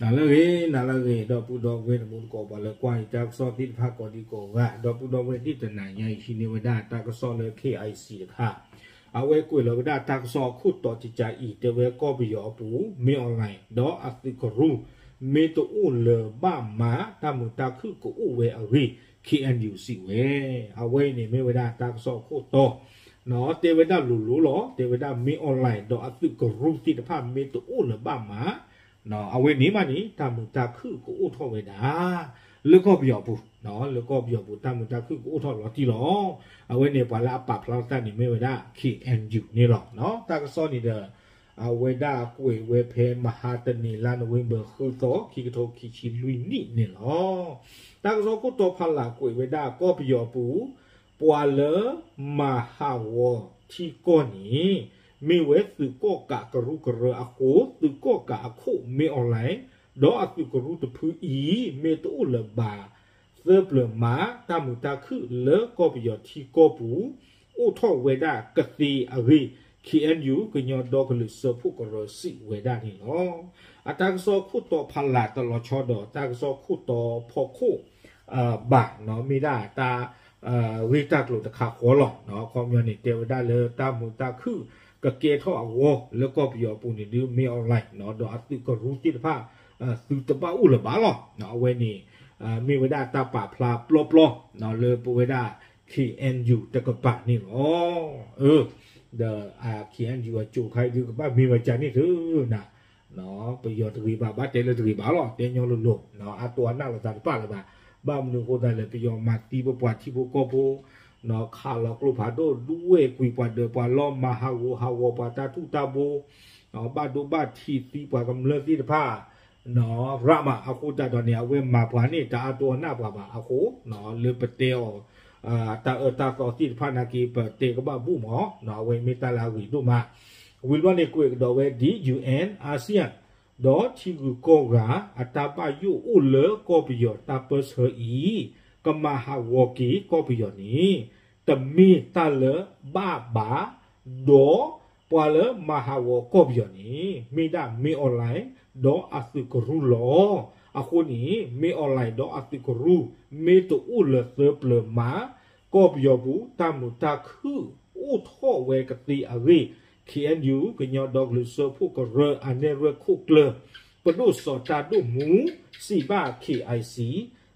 နၤလၢအဂ့ၤ နၤလၢအဂ့ၤ ဒီပုၢ်ဒီဝဲၢ်တံၤသကိး ပှၤလၢကွၢ်ယတၢ်ကစီၣ်သ့ၣ်တဖၣ်ကိးဒံကိးဂၤ ဒီပုၢ်ဒီဝဲၢ်ဒ်တနၤညါအံၤ ဟံးန့ၢ်ဝဲဒၣ်တၢ်ကစီၣ်လၢ K I C တခါ, အဝဲကွဲးလီၤဝဲဒၣ်တၢ်ကစီၣ်အခိၣ်တီတကးအံၤ တဲဝဲကီၢ်ပယီၤအပူၤ မင်းအောင်လှိုင် ဒီးအသုးကရူၢ် မ့ၢ်တအိၣ်လၢၤဘၣ်မး တၢ်မုာ်တၢ်ခုၣ်ကအိၣ်ဝဲအဂ့ၢ် K N U စံးဝဲ, အဝဲအံၤန့ၣ်မ့ၢ်ဝဲဒၣ်တၢ်ကစီၣ်အခိၣ်တီ တဲဝဲဒၣ်လိၤလိၤလီၤ. တဲဝဲဒၣ် မင်းအောင်လှိုင် ဒီးအသုးကရူၢ်သ့ၣ်တဖၣ်မ့ၢ်တအိၣ်လၢၤဘၣ်မး အဝဲန့ၣ်မးန့ၣ် တၢ်မုာ်တၢ်ခုၣ်ကအိၣ်ထီၣ်ဝဲဒၣ် လၢကီၢ်ပယီၤပူၤ, လၢကီၢ်ပယီၤပူၤ တၢ်မုာ်တၢ်ခုၣ်ကအိၣ်ထီၣ်လီၤတံၢ်လီၤ. အဝဲန့ၣ်ပှၤလၢအပာ်ဖျါထီၣ်တၢ်န့ၣ်မ့ၢ်ဝဲဒၣ် K N U န့ၣ်လီၤ. တၢ်ကစီၣ်န့ၣ်ဒီး အဝဲဒၣ်ကွဲးဝဲဖဲမဟါတနံၤ လါနိၣ်ဝ့ဘၢၣ် ဃုသီ ခံကထိခံဆံလွံၢ်နံၣ်န့ၣ်လီၤ. တၢ်ကစီၣ်ခိၣ်တီဖးလၢ်ကွဲးဝဲဒၣ် ကီၢ်ပယီၤပူၤ ပှၤလၢမၤဟးဂီၤထံကီၢ်န့ၣ် မ့ၢ်ဝဲသုးကီၣ်ကးကရူၢ်ကရၢအဃိ သုးကီၣ်ကးအခိၣ် မင်းအောင်လှိုင် ဒီးအသုးကရူၢ်တဖုအံၤ မ့ၢ်တအိၣ်လၢၤဘၣ် သၢပျၢၤမး တၢ်မုာ်တၢ်ခုၣ်လၢကီၢ်ပယီၤထံကီၢ်ပူၤ အိၣ်ထီၣ်ဝဲဒၣ်ကသ့အဂ့ၢ် K N U ကညီဒီကလုာ်စၢဖှိၣ်ကရၢစံးဝဲဒၣ်န့ၣ်လီၤ. အတၢ်ကစီၣ်ခိၣ်တီဖးလၢ်တလီၤဆီဒီး တၢ်ကစီၣ်ခိၣ်တီဖီခိၣ် ဘၣ်နီၤ မ့ၢ်ဒၣ်တၢ် ဂ့ၢ်တၢ်ကျိၤတခါဃီလီၤ. အခီပညီန့ၣ် တဲဝဲဒၣ်လၢတၢ်မုာ်တၢ်ခုၣ်ကကဲထီၣ်အဂီၢ် လၢကီၢ်ပယီၤအပူၤန့ၣ်ဒုး မင်းအောင်လှိုင် ဒီးအသုးကရူၢ်သ့ၣ်တဖၣ် သုတဘၣ်အိၣ်လၢၤဘၣ်လီၤ. အဝဲန့ၣ် မ့ၢ်ဝဲဒၣ်တၢ်ပာ်ဖျါပျီပျီ လၢပဝဲဒၣ် K N U တကပၤန့ၣ်လီၤ. ဒီး K N U အကၠိၤခါအံၤဒုး ကဘၣ်မ့ၢ်ဝဲကန့ၣ်သုနၤ ပယီၤတဂ့ၤဘၣ် ဘၣ်တဲလၢတဂ့ၤဘၣ်လီၤ. တဲညီလိၤလိၤ အတိအနၢ်လိာ်သးတပာ်လၢၤဘၣ်. ဘၣ်မနုၤအဃိသတးလဲၣ် ပယီၤမၤသံပပှၤထံဖိကီၢ်ဖိ, ခးလီၤကျိဖးဒိၣ် ဒူဝဲၢ်ကွံာ်ပှၤဒၢးပှၤလီၢ် မၤဟးဂီၤဟးဂီၤပှၤတၢ်ထူၣ်တၢ်ဘိ, ဘၣ်ဒိဘၣ်ထံးသံပှၤကမျၢၢ်သ့ၣ်တဖၣ် ရးမး အဃိသတးဒီးန့ၣ် အဝဲမၤပှၤန့ၣ် တအါတိအနၢ်ပှၤဘၣ်အဃိ လၢပတဲအီၤ တၢ်အၢတၢ်သီသ့ၣ်တဖၣ်နာ်က့ ပတဲကဘၣ်ဘူၣ်မး အဝဲမ့ၢ်တၢ်လၢအဂ့ၤဒိၣ်မး. ဝံၤဘျီန့ၣ် ကွဲးကဒီးဝဲဒ် U N, ASEAN ဒီးထံဂုၤကီၢ်ဂၤ အတၢ်ဘၣ်ယိၣ်အိၣ်လၢကီၢ်ပယီၤတၢ်ပၢၢ်ဆၢအံၤ ကမၤဟးဂီၤက့ၤကီၢ်ပယီၤန့ၣ် တမ့ၢ်တၢ်လၢဘၣ်ဘၣ်, ဒီးပှၤလၢမၤဟးဂီၤကီၢ်ပယီၤန့ၣ် မ့ၢ်ဒၣ် မင်းအောင်လှိုင် ဒီးအသုးကရူၢ်လီၤ. အဃိန့ၣ် မင်းအောင်လှိုင် ဒီးအသုးကရူၢ် မ့ၢ်တအိၣ်လၢၤသၢပျၢၤမး ကီၢ်ပယီၤပူၤ တၢ်မုာ်တၢ်ခုၣ်အိၣ်ထီၣ်ဝဲကသ့အဂ့ၢ် K N U ကညီဒီကလုာ်စၢဖှိၣ်ကရၢ အနဲၣ်ရွဲၣ်ခိၣ်ကျၢၢ် ပဒိၣ်စီၤတၢ်ဒိၣ်မူ စံးဘၣ် K I C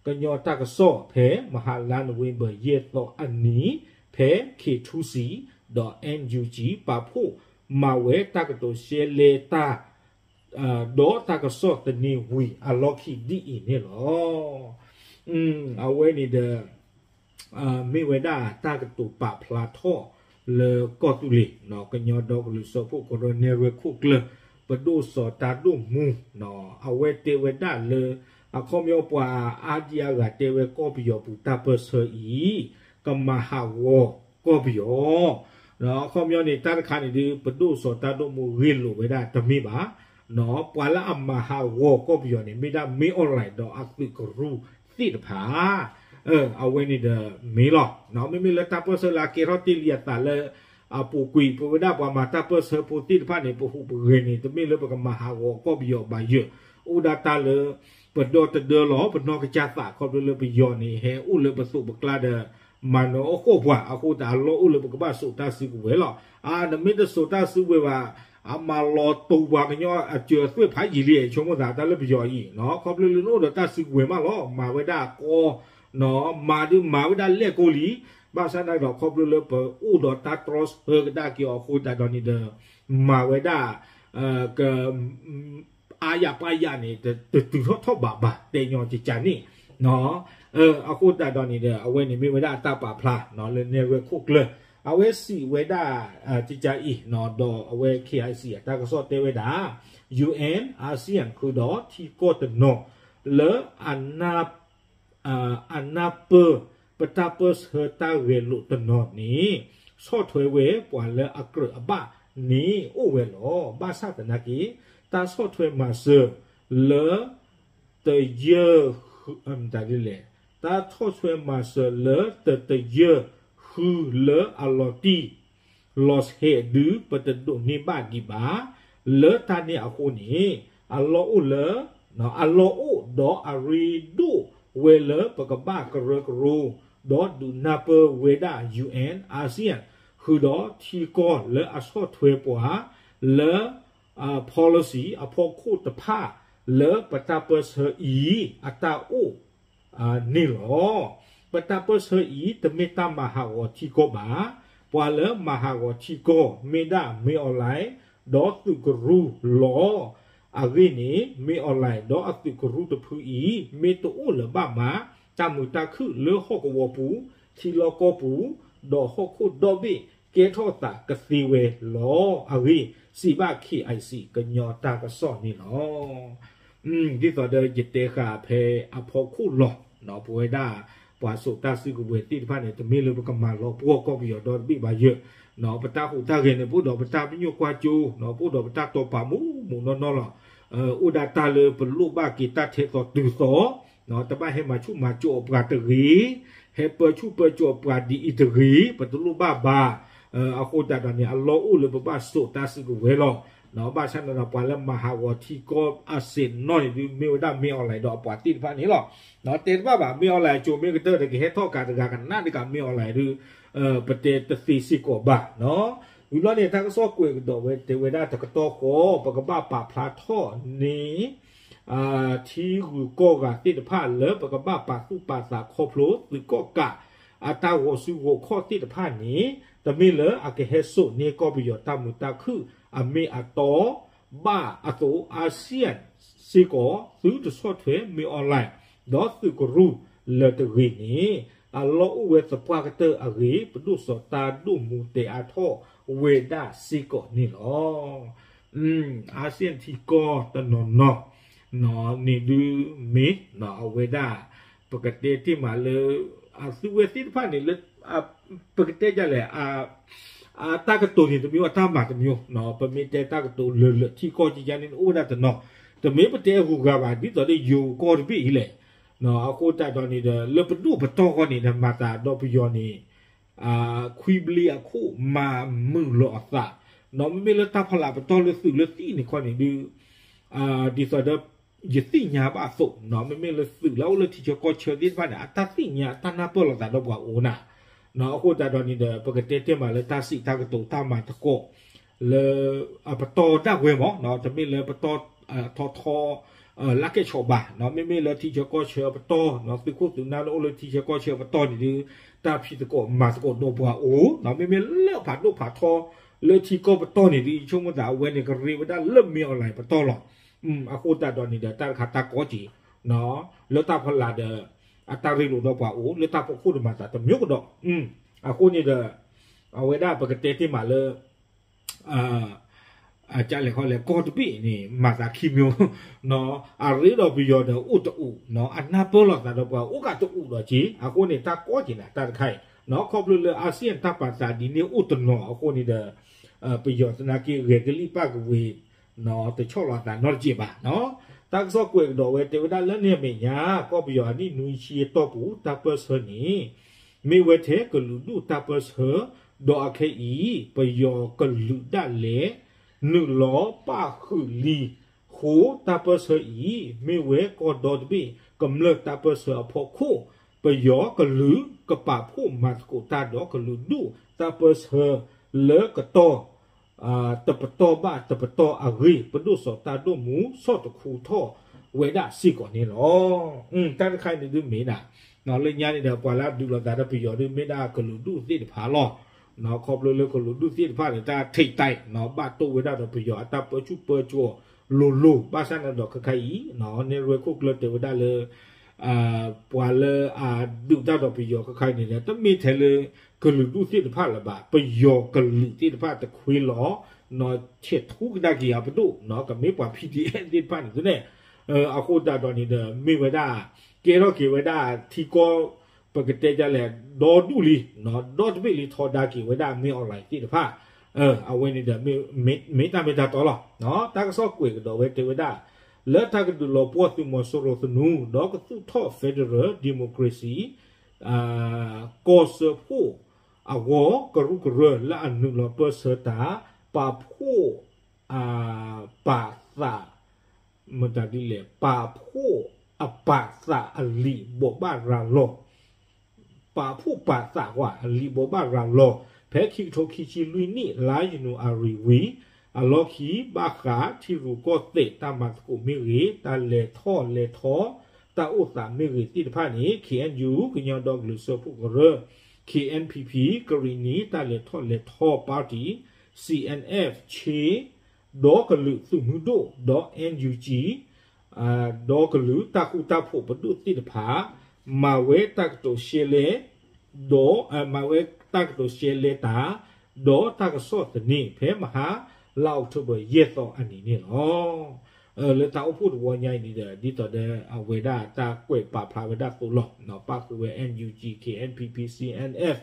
ကညီတၢ်ကစီၣ် ဖဲမဟါလါနိၣ်ဝ့ဘၢၣ် ယဲၢ်သီအနံၤ ဖဲ K two C ဒီး N U G ပာ်ဖှိၣ်မၤဝဲတၢ်ကတိၤရှဲလဲတၢ် ဒီးတၢ်ကစီၣ်သန့ဝံၤအလီၢ်ခံဒ်အံၤန့ၣ်လီၤ. အဝဲန့ၣ်ဒီး မ့ၢ်ဝဲဒၣ်တၢ်ကတိၤပာ်ဖျါထီၣ်လၢကီၢ်သူလ့ၤ ကညီဒီကလုာ်စၢဖှိၣ်ကရၢနဲၣ်ရွဲၣ်ခိၣ်ကျၢၢ် ပဒိၣ်စီၤတၢ်ဒိၣ်မူ အဝဲတဲဝဲဒၣ်လၢ အခီပညီပှၤအါဒံအါဂၤတဲဝဲကီၢ်ပယီၤပူၤတၢ်ပၢၢ်ဆၢအံၤ ကမၤဟးဂီၤကီၢ်ပယီၤ အခီပညီန့ၣ် တၢ်တခါန့ၣ်ဒုး ပဒိၣ်စီၤတၢ်ဒိၣ်မူဂ့ၢ်လိာ်ဝဲဒၣ်တမ့ၢ်ဘၣ် ပှၤလၢအမၤဟးဂီၤကီၢ်ပယီၤန့ၣ် မ့ၢ်ဒၣ် မင်းအောင်လှိုင် ဒီးအသုးကရူၢ်သ့ၣ်တဖၣ် အဝဲန့ၣ်ဒီးမ့ၢ်လီၤ. မ့မ့ၢ်လၢတၢ်ပၢၢ်ဆၢလၢအကဲထီၣ်တ့ၢ်လံအသးလၢ အပူၤကွံာ် ပဝဲဒၣ်ပှၤမၤတၢ်ပၢၢ်ဆၢဖိသ့ၣ်တဖၣ်န့ၣ် ပဟူးပဂဲၤန့ၣ် တမ့ၢ်လၢပကမၤဟးဂီၤကီၢ်ပယီၤဘၣ်ယၢၢ် အိၣ်ဒၣ်တၢ်လၢ ပဒီတဒၢလီၤ ပနီၢ်ကစၢ်သး ခီဖျိလၢပယီၤန့ၣ် ဟဲအိၣ်လၢပသိးပကျါဒီး မၤနၢၤအီၣ်ဃီၣ်ပှၤ အဃိသတးအလီၢ်အိၣ်လၢပကဘၣ်စိာ်တၢ်စုကဝဲၤလီၤ. အါ နမ့ၢ်တစိာ်တၢ်စုကဝဲၤဘၣ် အမၤလီၤတိာ်ပှၤကညီအစၢၤအသွဲၣ်ဖးယံာ်လံ ဆိကမိၣ်သးတၢ်လၢပယီၤအံၤ ခီဖျိလၢနအိၣ်ဒီးတၢ်စုကဝဲၤမးလီၤ မၤဝဲဒၣ်ကီ မၤဒုးမၤဝဲဒၣ်လဲၣ်ကိးလံ ဘၣ်ဆၣ်နာ်က့ဒီး ခီဖျိလၢပအိၣ်ဒီးတၢ်တြီဆၢကဒါက့ၤအီၤအဃိသတးဒီးန့ၣ်ဒီး မၤဝဲဒၣ် က အါယၤပၢ်ယၤန့ၣ် တတုၤထီၣ်ထီၣ်ဘးဘၣ် တဲညီကကန့ၣ် အဃိသတးဒီးန့ၣ်ဒီး အဝဲန့ၣ်မ့ၢ်ဝဲဒၣ်အတၢ်ပာ်ဖျါလၢနဲၣ်ရွဲၣ်ခိၣ်ကျၢၢ် အဝဲစံးဝဲဒၣ် ကကအံၤ ဒီးအဝဲ K I C အတၢ်ကစီၣ်တဲဝဲဒၣ် UN ASEAN ဃုာ်ဒီးထံကီၢ်တနီၤ လၢ အနၢ်ပၢၢ် ပတၢ်ပၢၢ်ဆၢတၢ်ဂဲၤလိာ်တနီၤန့ၣ် ဆီၣ်ထွဲဝဲပှၤလၢအကြၢးအဘၣ်န့ၣ်အိၣ်ဝဲလီၤ. ဘၣ်ဆၣ်သနာ်က့ တၢ်ဆီၣ်ထွဲမၤစၢၤလၢ တယၢၢ် လဲၣ် တၢ်ဆီၣ်ထွဲမၤစၢၤလၢတတယၢၢ်ဃုလၢအလီၤတံၢ် လီၤဆဲးဒုး ပတဒိးန့ၢ်ဘၣ်ဒံးဘၣ်. လၢတၢ်န့ၣ်အဃိန့ၣ် အလီၢ်အိၣ်လၢ အလီၢ်အိၣ်ဒီးအရ့ဒိၣ်ဝဲလၢပကဘၣ်ကရၢကရိ ဒီးဒုးနၢ်ပၢၢ်ဝဲဒၣ် ယူၣ်အဲၣ် အၤစံၣ်ယၣ် ဃုာ်ဒီးထံကီၢ်လၢအဆီၣ်ထွဲပှၤ လၢ policy အဖီခိၣ်တဖၣ် လၢပတၢ်ပၢၢ်ဆၢအံၤ အတၢ်အိၣ် န့ၣ်လီၤ. ပတၢ်ပၢၢ်ဆၢအံၤ တမ့ၢ်တၢ်မၤဟးဂီၤထံကီၢ်ဘၣ်. ပှၤလၢမၤဟးဂီၤထံကီၢ် မ့ၢ်ဒၣ်မင်းအောင်လှိုင် ဒီးသုးကရူၢ်လီၤ. အဂ့ၢ်န့ၣ် မင်းအောင်လှိုင် ဒီးအသုးကရူၢ်တဖုအံၤ မ့ၢ်တအိၣ်လၢၤဘၣ်မး တၢ်မုာ်တၢ်ခုၣ်လၢဟီၣ်ကဝီၤပူၤ ထံလီၢ်ကီၢ်ပူၤ ဒီးဟီၣ်ခိၣ်ဒီဘ့ၣ်ကဲထီၣ်သးကသ့ဝဲလီၤ. အဂ့ၢ် စံးဘၣ် KIC ကညီတၢ်ကစီၣ်န့ၣ်လီၤ. ဒ်သိးဒီးယတဲဃာ်ဖဲအဖီခိၣ်လီၤ, ပဝဲဒၣ် ပှၤစိာ်တၢ်စုကဝဲၤသ့ၣ်တဖၣ်န့ၣ် တမ့ၢ်လၢပကမၤလီၤပှီၢ်ကီၢ်ပယီၤဒီတဘ့ၣ်ဘၣ်ယဲၢ်, ပတၢ်ဟူးတၢ်ဂဲၤန့ၣ် ပအိၣ်ဒီးပတၢ်ပညိၣ်ကွၢ်စိ, ပအိၣ်ဒီးပတၢ်တိာ်ပာ်မူးမူးနီၢ်နီၢ်လီၤ. အိၣ်ဒၣ်တၢ်လၢပလိၣ်ဘၣ်က့ၤတၢ်ထဲသိးတုၤသိး, တဘၣ်ဟဲမၤဆူၣ်မၤစိးပှၤတဂ့ၤ, ဟဲပၢဆူၣ်ပၢစိးပှၤဒ်အံၤတဂ့ၤ, ပတလိၣ်ဘၣ်ဘၣ်. အဃိသတးဒီးန့ၣ် အလီၢ်အိၣ်လၢပဘၣ်စိာ်တၢ်စုကဝဲၤလီၤ. ဘၣ်ဆၣ်န့ၣ်ဒီး ပှၤလၢမၤဟးဂီၤထံကီၢ်အစဲးနီၢ်န့ၣ်ဒုး မ့ၢ်ဝဲဒၣ်မင်းအောင်လှိုင်ဒီးအပှၤသ့ၣ်တဖၣ်န့ၣ်လီၤ. တဲတဘၣ်ဘၣ် မင်းအောင်လှိုင် အစိၤမ့ၢ်ကတၢၢ်ဒီးကဟဲထီၣ်ကးတဂၤကနၣ်တကး မင်းအောင်လှိုင်ဒုး ပတဲတသ့စ့ၢ်ကီးဘၣ်. ဝံၤဘျီန့ၣ် တၢ်ကစီၣ်ကွဲးကဒီးဝဲ တဲဝဲဒၣ်တကတီၢ်ဃီ ပကဘၣ်ပာ်ဖျါထီၣ်န့ၣ် ထံဂုၤကီၢ်ဂၤသ့ၣ်တဖၣ်လၢပကဘၣ်ပာ်သူၣ်ပာ်သးခီဖျိသုးကီၣ်ကး အတၢ်ဂီၤစုဂီၤခီၣ်သ့ၣ်တဖၣ်န့ၣ် တမ့ၢ်လၢအကဟဲစိာ်န့ၢ်ကီၢ်ပယီၤတၢ်မုာ်တၢ်ခုၣ်အမ့ၢ်အတီဘၣ်အသိး အၤစံၣ်ယၣ်စ့ၢ်ကီး သုတဆီၣ်ထွဲမင်းအောင်လှိုင် ဒီးသုးကရူၢ်လၢၤတဂ့ၤန့ၣ် အလီၢ်အိၣ်ဝဲသပှၢ်ကတၢၢ်အဂ့ၢ် ပဒိၣ်စီၤတၢ်ဒိၣ်မူတဲအါထီၣ်ဝဲဒၣ်စ့ၢ်ကီးန့ၣ်လီၤ. အၤစံၣ်ယၣ်ထံကီၢ်တနီၤနီၤ န့ၣ်ဒုးမ့ၢ် အဝဲဒၣ် ပကတဲတ့ၢ်မးလၢ အသုဝဲသ့ၣ်တဖၣ်န့ၣ်လၢ ပကတဲဒ်လဲၣ် အတၢ်ကတိၤန့ၣ်တမံၤအတၢ်မၤတမံၤ, ပမ့ၢ်တဲတၢ်ကတိၤလၢာ်လၢာ်ထံကီၢ်ကယါန့ၣ် အိၣ်ဝဲဒၣ်တနီၤ, တမ့ၢ်ပတဲဂုၤဂၤဘၣ် ဒ်သိးဒီးယိၤကီၢ်တဘ့ၣ်အံၤလဲၣ်. အဃိသတးဒီးန့ၣ်ဒီး လၢပဒိၣ်ပတီၢ်ဃီန့ၣ်ဒီး မၤသးဒီးပယီၤန့ၣ် ခွံဘျ့အခိၣ်မၤမုာ်လီၤအသး, မ့မ့ၢ်လၢတၢ်ဖီလာ်ပတီၢ်လၢသုးလၢသံၣ်န့ၣ်ခီန့ၣ်ဒုး ဒ်သိးဒီး ယသ့ၣ်ညါဘၣ်အသိး, မ့မ့ၢ်လၢသုးလၢအအိၣ်လၢထံဆၢကီၢ်ဆၢသ့ၣ်တဖၣ်န့ၣ် အတၢ်သ့ၣ်ညါအတၢ်နၢ်ပၢၢ်လိာ်သးဒီးပှၤအိၣ်နၤ, အဃိသတးဒီးန့ၣ်ဒီး ပကတဲတ့ၢ်မးလၢတၢ်စံးတၢ်ကတိၤတၢ်မၤသကိး လၢ အပတီၢ်ဒၣ်ဝဲမး, တမ့ၢ်လၢပတီၢ်ထီထီ လၢကဲၣ်ဆိးဘၣ်, မ့မ့ၢ်လၢထံဆၢကီၢ်ဆၢအပတီၢ်, သုးခိၣ်သုးနၢ်လၢအိၣ်လၢထံဆၢကီၢ်ဆၢပတီၢ်န့ၣ်ဒုး တၢ်ဖံးသကိးမၤသကိးဒီးပှၤအိၣ်, မ့မ့ၢ်လၢဖးဒိၣ်ဖးထီလၢထံကီၢ်ပတီၢ်န့ၣ်ဒုး ယဆိကမိၣ်သးအဝဲန့ၣ် ကရ့ဝဲဒၣ်လၢမင်းအောင်လှိုင်ပတီၢ်လီၤ. အဃိသတးဒီးန့ၣ်ဒီး တၢ်တခါတၢ်ကီက့ၤ လၢတၢ်ဖီလာ်ဒီး အတၢ်ရ့လိာ်ဒီးပှၤအိၣ် လၢတၢ်ဖီခိၣ်ဒီးမၤသးတမံၤကဒီး, အဃိန့ၣ်ဒီး အဝဲဒၣ်ပကတဲတ့ၢ်မးလၢ ကလဲၤခီလဲၤကီၢ်တဘ့ၣ်န့ၣ် မၤသးခံမံၤ, အရ့ဒီးပယီၤဒီးအိၣ်တအူး, အနၢ်ပၢၢ်လိာ်သးဒီးပှၤအိၣ်ကးတအူးဒီးက့ၤ, အဃိန့ၣ် တၢ်ကီက့ၤနၤတၢ်တခါအံၤ, ခီဖျိလၢ အၤစံၣ်ယၣ် တၢ်ပာ်သးဒ်န့ၣ်အိၣ်တနီၤအဃိန့ၣ်ဒီး ပယီၤသနာ်က့ဂဲၤကလံၣ်ပာ်ကဝ့ၤ တဆီၣ်လီၤသးနီတစဲးဘၣ်. တၢ်ကစီၣ်ကွဲးကဒီးဝဲ တဲဝဲဒၣ်လၢန့ၣ်အမဲာ်ညါ ကီၢ်ပယီၤအနံၣ်နွံဆံအတီၢ်ပူၤ တၢ်ပၢၢ်ဆၢန့ၣ် မ့ၢ်ဝဲထဲကလုာ်ဒူၣ်တၢ်ပၢၢ်ဆၢ, ဒီးအခဲအံၤ ပယီၤကလုာ်ဒၣ်လဲာ် နုာ်လီၤပၣ်ဃုာ်လံအဃိ တၢ်ပၢၢ်ဆၢအံၤ မ့ၢ်ဝဲကီၢ်ဒီတဘ့ၣ်ကမျၢၢ်တၢ်ပၢၢ်ဆၢအဖီခိၣ်, ပယီၤကလုာ်ကပာ်ဖှိၣ်မၤသကိးတၢ်ဒီးကလုာ်ဒူၣ်တၢ်ပၢၢ်ဆၢလၢကတီၢ် တပတီၢ်ဘၣ်တပတီၢ်အဂ့ၢ် ပဒိၣ်စီၤတၢ်ဒိၣ်မူ ဆီၣ်တခူထီၣ်ဝဲဒၣ်စ့ၢ်ကီးန့ၣ်လီၤ. တၢ်တခါအံၤန့ၣ်ဒုးမ့ၢ်ဒၣ် လၢညါန့ၣ်ဒီး ပှၤလၢအဒုးလိာ်သးဒီးပယီၤဒုးမ့ၢ်ဒၣ်ကလုာ်ဒူၣ်သ့ၣ်တဖၣ်လီၤ. ခီဖျိလၢကလုာ်ဒူၣ်သ့ၣ်တဖၣ်န့ၣ် တၢ်ထိးတဲာ် ဘၣ်တိၢ်ဝဲဒၣ်ဒီးပယီၤအတၢ်ပၢဆူၣ်ပၢစိးလိၤလိၤ ဘၣ်ဆၣ်န့ၣ်ဒီးခဲခါအံၤ နဲၣ်ရွဲၣ်ခိၣ်ကျၢၢ်တဲဝဲဒၣ်လၢ ပှၤလၢအဒုးတၢ်ဒီးပယီၤခဲခါအံၤန့ၣ်ဒီး တမ့ၢ်ထဲလၢကလုာ်ဒူၣ်သ့ၣ်တဖၣ်လၢၤဘၣ်, ပယီၤကလုာ်သ့ၣ်တဖၣ်တခွ့လီၤ ဆဲးထူကဒါက့ၤအပဒိၣ် ကမ့ၢ်ပှၤ PDF သ့ၣ်တဖၣ်န့ၣ်သုန့ၣ်, အဃိသတးဒီးန့ၣ်ဒီး မ့ၢ်ဝဲဒၣ် ကဲထီၣ်က့ၤဝဲဒၣ်ထံကီၢ် ပကတဲဒ်လဲၣ် ဒီဒူၣ်လံ ဒီတဘ့ၣ်လံထီဒါက့ၤဝဲဒၣ်မင်းအောင်လှိုင်သ့ၣ်တဖၣ်, အဝဲန့ၣ်ဒီး မ့ၢ်တၢ်မ့ၢ်တၢ်တီလီၤ. တၢ်ကစီၣ်ကွဲးကဒီးဝဲတဲဝဲဒၣ် လၢတၢ်ကဒုးလီၤပှီၢ်သုးမီၤစိရိၤသနူ ဒီးကသူၣ်ထီၣ် federal democracy ကီၢ်စၢဖှိၣ်အဂီၢ် ကရူၢ်ကရၢလၢအနုာ်လီၤပၢၢ်ဆၢတၢ် ပာ်ဖှိၣ် ပာ်သး မတၤဒ်လဲၣ် ပာ်ဖှိၣ်အပာ်သးအလံာ်ဘိးဘၣ်ရၤလီၤ ပာ်ဖှိၣ်ပာ်သးကွၢ် အလံာ်ဘိးဘၣ်ရၤလီၤ ဖဲခံကထိခံဆံလွံၢ်နံၣ် လါယနူၤအါရံၤဝံၤ အလီၢ်ခံ ဘၣ်ဃးထံရူၢ်ကီၢ်သဲးတၢ်မၤသကိးမ့ၢ်ဂ့ၤ တၢ်လဲၤထီၣ်လဲၤထီ တၢ်အိၣ်သးမ့ၢ်ဂ့ၤသ့ၣ်တဖၣ်န့ၣ် ခ့ၣ်အဲၣ်ယူၣ် ကညီဒီကလုာ်စၢဖှိၣ်ကရၢ, ခ့ၣ်အဲၣ်ပံၤပံၤ ကရံၣ်နံၤတၢ်လဲၤထီၣ်လဲၤထီ party, ခ့ၣ်အဲၣ်အ့ၣ် ခ့ၣ် ဒီကလုာ်သုးမုၢ်ဒိၣ် ဒီး NUG ဒီကလုာ်တၢ်ဃူတၢ်ဖိးပဒိၣ်သ့ၣ်တဖၣ် မၤဝဲတၢ်ကတိၤရှဲလဲၣ် ဒီး မၤဝဲတၢ်ကတိၤရှဲလဲၣ်တၢ် ဒီးတၢ်ကစီၣ်သန့ ဖဲမဟါ လါအီးကထိဘၢၣ် ယဲၢ်သီအနံၤန့ၣ်လီၤ. လၢတၢ်အိၣ်ဖှိၣ်တဝီညါအံၤန့ၣ်ဒီး ဒ်သိးဒီးအဝဲဒၣ်တၢ်ကွဲးပာ်ဖျါဝဲဒၣ်အသိးလီၤ. ပၣ်ဃုာ်ဝဲ NUG, KNPP, CNF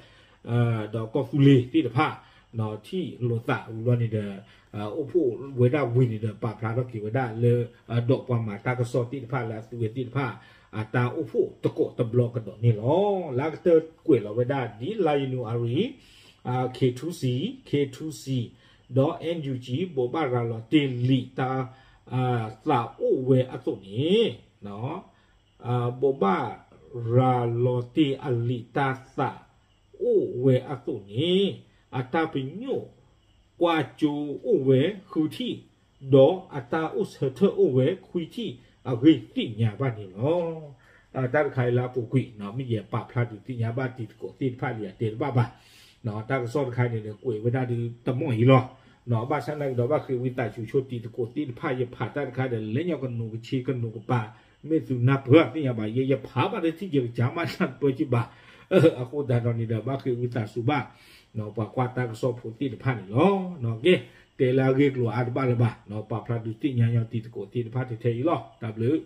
ဒီးကီၢ်သူလ့ၤသ့ၣ်တဖၣ် ထံၣ်လိာ်သးဝံၤလီၤန့ၣ်ဒီး အိၣ်ဖှိၣ်ဝဲဒၣ်ဝံၤန့ၣ်ဒီး ပာ်ဖျါထီၣ်က့ၤဝဲဒၣ်လၢ ဒီးပှၤမၤတၢ်ကစီၣ်သ့ၣ်တဖၣ်လၢအသုဝဲသ့ၣ်တဖၣ် အတၢ်အိၣ်ဖှိၣ်တကိးတဘျီကဒီးန့ၣ်လီၤ. လၢအကတၢၢ်ကွဲးလီၤဝဲဒၣ်ဒ်လါယနူၤအါရံၤ K two C, K two C ဒီး NUG ဘိးဘၣ်ရၤလီၤတ့ၢ်လံာ်တၢ် သးအိၣ်ဝဲအသိးန့ၣ် ဘိးဘၣ်ရၤလီၤတ့ၢ်အလံာ်တၢ်သးအိၣ်ဝဲအသိးန့ၣ် အတၢ်ပညိၣ်ကွၢ်ကၠိအိၣ်ဝဲဃုထံၣ် ဒီးအတၢ်အိၣ်ဆၢထၢၣ်အိၣ်ဝဲခွံထံၣ်အဂ့ၢ်သ့ၣ်ညါဘၣ်န့ၣ်လီၤ. တၢ်တခါအံၤလၢအပူၤကွံာ် မ့ၢ်ယပာ်ဖျါဒုးသ့ၣ်ညါဘၣ်တံၤသကိးသ့ၣ်တဖၣ်လံအတဲတဘၣ်ဘၣ်. တၢ်ကစီၣ်တခါအံၤန့ၣ်ဒီး ကွဲးဝဲဒၣ်ဒုးတမီၢ်အံၤလီၤ. ဘၣ်ဆၣ်သနာ်က့ဒီး ဘၣ်ဃ့ဝံသးစူၤဆိတံၤသကိးသ့ၣ်တဖၣ် ယဖးတၢ်တခါဒီး လဲၤညီကနူးကဆ့ကနူးကပၤ မ့ၢ်သုနၢ်ပၢၢ်သ့ၣ်ညါဘၣ် ယဲယဖးဘၣ်ဒီးထံၣ်ယကစၢ်မး နၢ်တပၢၢ်က့ၤဘၣ်. အဃိသတးဒီးန့ၣ်ဒီး ဘၣ်ဃ့ဝံသးစူၤဘၣ် ပှၤကွၢ်တၢ်ကစီၣ်ဖိသ့ၣ်တဖၣ်န့ၣ်လီၤ. ကဲ တဲလၢအဂ့ၢ်ကျိၤအါတဘၣ်လၢၤဘၣ် ပာ်ဖျါဒုးသ့ၣ်ညါညီတံၤသကိးသ့ၣ်တဖၣ်ထဲထဲအံၤလီၤ. တၢ်ဘျုး